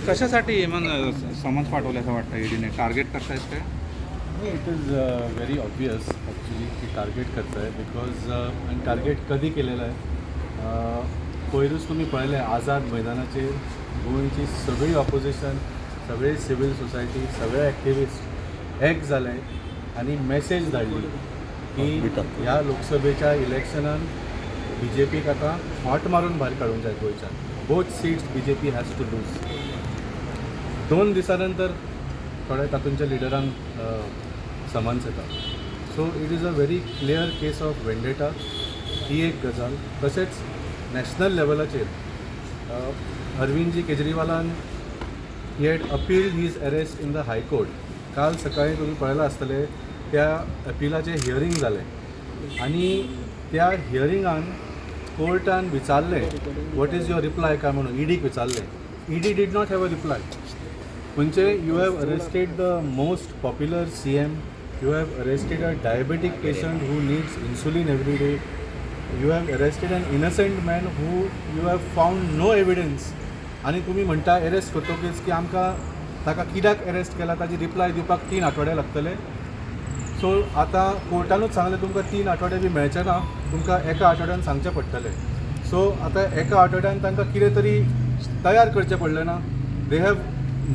कशासाठी मग समन्स पाठवलं असं वाटतं? ईडीने टार्गेट करतायत काय? नाही, it is very obvious actually की टार्गेट करताय, because आनी टार्गेट कधी केलेलं आहे पयरूच तुमी पळयलें. आझाद मैदानाचेर गोंयची सगळी ऑपोजिशन, सगळे सिवील सोसायटी, सगळे एक्टिविस्ट एक जाले आनी मॅसेज धाडली की ह्या लोकसभेच्या इलेक्शनान बीजेपीक आतां खोंट मारून भायर काडूंक जाय गोंयच्यान. Both seats BJP has to lose. 2 दिसां नंतर थोड्या तातूंच्या लिडरांक समन्स येता. So it is a very clear case of vendetta. ही एक गजाल. तशेंच नॅशनल लेवलाचेर Arvindji केजरीवालान, he had appealed his arrest in the High Court. काल सकाळी तुमी पळयलां आसतलें, त्या अपिलाचें हियरींग जालें आनी त्या हियरिंगान कोर्टान विचारलें, "What is your reply?" काय म्हणून ईडीक विचारलें. ED did not have a reply. म्हणजे you have arrested the most popular CM, you have arrested a diabetic patient who needs insulin every day, you have arrested an innocent man who you have found no evidence, आनी तुमी म्हणटा arrest करतकीच की आमकां ताका कित्याक arrest केला ताजी reply दिवपाक 3 आठवडे लागतले. सो आतां कोर्टानूच सांगलें, तुमकां 3 आठवडे बी मेळचे ना, तुमकां एका आठवड्यान सांगचें पडटलें. सो आतां एका आठवड्यान तांकां कितें तरी तयार करचें पडलें ना? They have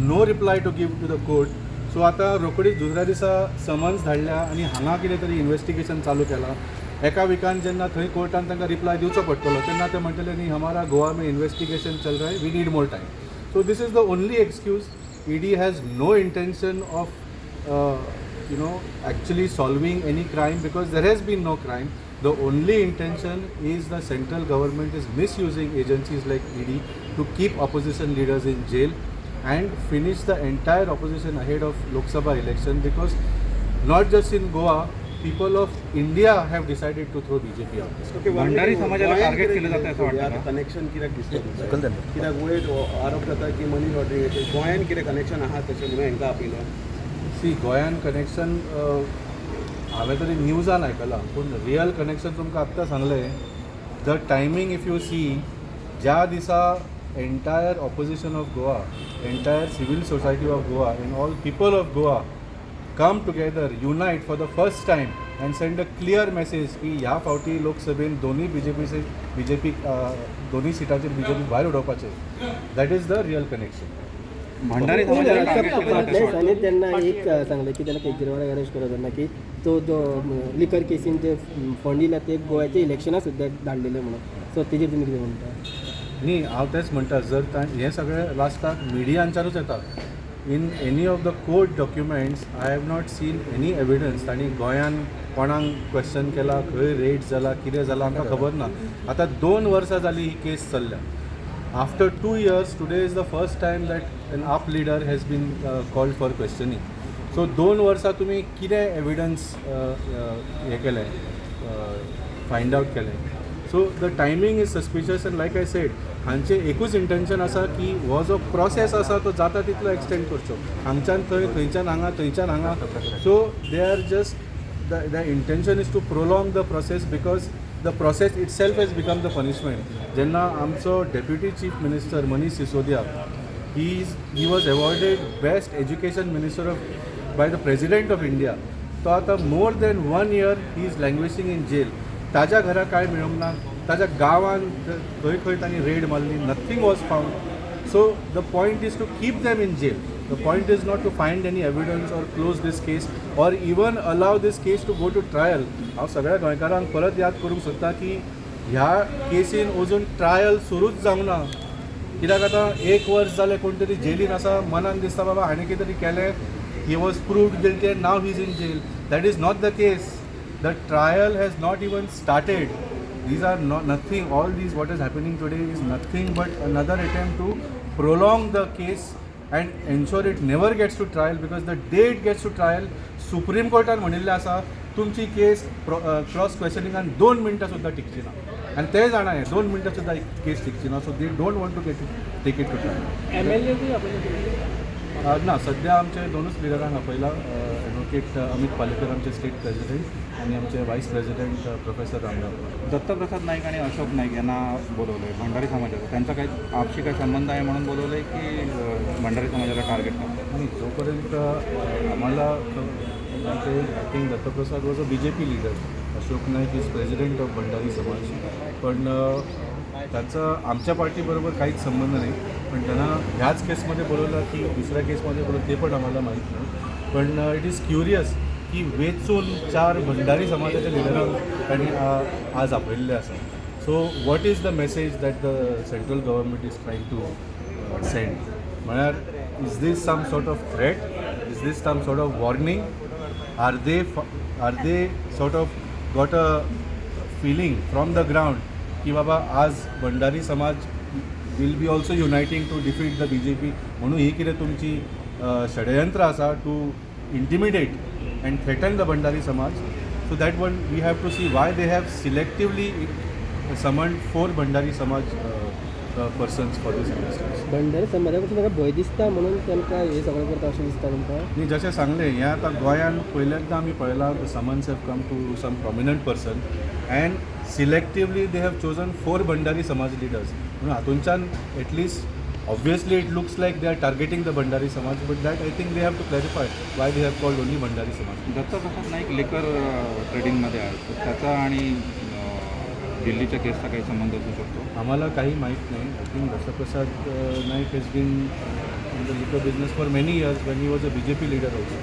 no reply to give to the court. So आतां रोखडीच दुसऱ्या दिसा समन्स धाडल्या आनी हांगा कितें तरी इन्वेस्टिगेशन चालू केलां. एका विकान जेन्ना थंय कोर्टान तांकां रिप्लाय दिवचो पडटलो, तेन्ना ते म्हणटले, "न्ही, हमारा गोवा में इन्वेस्टिगेशन चल रहा है, we need more time." So this is the only excuse. ED has no intention of actually solving any crime because there has been no crime. The only intention is the central government is misusing agencies like ED to keep opposition leaders in jail and finish the entire opposition ahead of Lok Sabha election, because not just in Goa, people of India have decided to throw BJP out. Bhandari समाजाला target केलं जातं असं वाटतं का? Connection कित्याक दिसता तुमकां? कित्याक वयर आरोप जाता की मनी लॉन्ड्रिंगाचेर गोंयान कितें कनेक्शन आहा तशें म्हणून हांकां आपयला? सी, गोंयान कनेक्शन हांवें तरी न्यूजान आयकलां, पूण रियल कनेक्शन तुमकां आत्तां सांगलें. The timing, if you see, ज्या दिसा entire opposition of Goa, entire civil society of Goa and all people of Goa come together, unite for the first time and send a clear message की ह्या फावटी लोकसभेन दोनूय BJP दोनूय सिटांचेर BJP भायर उडोवपाचें, that is the real connection. Bhandari समाजाला target केलं जातं फाटल्या असं वाटतं. दिसांनी तेन्ना एक सांगलें की तेन्ना केजरीवालाक अरेस्ट करत तेन्ना की तो जो लिकर केसीन जे फंड येयला ते गोव्याच्या इलेक्शनाक सुद्दां धाडलेले म्हणून. सो तेजेर तुमी कितें म्हणटा? न्ही, हांव तेंच म्हणटा, जर हें सगळें लास्टाक मिडियांच्यारूच येता. In any of the court documents I have not seen any evidence तांणी गोंयान कोणाक क्वेश्चन केला, खंय रेड जाला, कितें जालां, आमकां खबर ना. आतां 2 वर्सां जालीं ही केस चल्ल्या. After 2 years, today is the first time that an AAP leader has been called for questioning. So 2 वर्सां तुमी कितें एविडन्स हें केलें, फायंड आवट केलें? So the timing is suspicious and like I said, हांचें एकूच इंटेन्शन आसा की हो जो प्रोसेस आसा तो जाता तितलो एक्सटेंड करचो, हांगच्यान थंय, थंयच्यान हांगा, थंयच्यान हांगा. So they are just, the intention is to prolong the process because the process itself has become the punishment. जेन्ना आमचो deputy chief minister Manish Sisodia, he was awarded best education minister of by the President of India, तो आतां more than one year he is languishing in jail. ताज्या घरा कांय मेळूंक ना, ताज्या गांवान खंय खंय तांणी रेड मारली, nothing was found. So the point is to keep them in jail. The point is not to find any evidence or close this case or even allow this case to go to trial. हांव सगळ्या गोंयकारांक परत याद करूंक सोदता की ह्या casein अजून ट्रायल सुरूच जावंक ना. कित्याक आतां एक वर्स जालें कोण तरी जेलीन आसा, मनान दिसता, बाबा हाणें कितें तरी केलें, he was proved guilty and now he is in jail. That is not the case. The trial has not even started. These are not nothing. All these, what is happening today is nothing but another attempt to prolong the case and ensure it never gets to trial, because the day it gets to trial, supreme कोर्टान म्हणिल्लें आसा, तुमची केस cross क्वेश्चनिंगान 2 मिनटां सुद्दां टिकची ना. आनी ते जाणा हें 2 मिनटां सुद्दां केस टिकची ना. So they don't want to get take it to trial. MLA आपयले? ना, सध्या आमचे दोनूच लिडरांक आपयला, एडवोकेट अमित पालेकर, आमचे स्टेट प्रेसिडेंट. आनी आमचे vice president professor Ramrao. Dattaprasad Naik आणि अशोक नाईक यांना बोलवलं आहे भंडारी समाजाचं, त्यांचा काही आपशी काही संबंध आहे म्हणून बोलवलं आहे की भंडारी समाजाला टार्गेट करतात? आणि जोपर्यंत आम्हाला ते, I think Dattaprasad was a BJP leader, Ashok Naik is president of Bhandari Samaj, पण त्याचा आमच्या पार्टीबरोबर काहीच संबंध नाही. पण त्यांना ह्याच केसमध्ये बोलवलं की दुसऱ्या केसमध्ये बोलवलं ते पण आम्हाला माहीत नाही. पण it is curious की वेचून चार भंडारी समाजाच्या लिडरांक तांणी आज आपयल्ले आसा. So what is the message that the central government is trying to send? म्हळ्यार is this some sort of threat? Is this some sort of warning? Are they sort of got a feeling from the ground की बाबा आज भंडारी समाज will be also uniting to defeat the BJP, म्हणून ही कितें तुमची षडयंत्र आसा to intimidate and threaten the Bhandari Samaj? So that one we have to see, why they have selectively summoned four Bhandari Samaj persons for this investigation. Bhandari समाजा कडसून तांकां भंय दिसता म्हणून तांकां हें सगळें करता अशें दिसता तुमकां? न्ही, जशें सांगलें, हें आतां गोंयान पयल्यांदा आमी पळयलां, the summons have come to some prominent person and selectively they have chosen four Bhandari Samaj leaders. म्हणून हातूंच्यान at least obviously it looks like they are targeting the Bhandari Samaj, but that I think they have to clarify why they have called only Bhandari Samaj. Dattaprasad Naik liquor ट्रेडिंगमध्ये आहेत, तर त्याचा आणि दिल्लीच्या केसचा काही संबंध असू शकतो? आम्हाला काही माहीत नाही. I think Dattaprasad Naik has been in the liquor business for many years when he was a BJP leader also.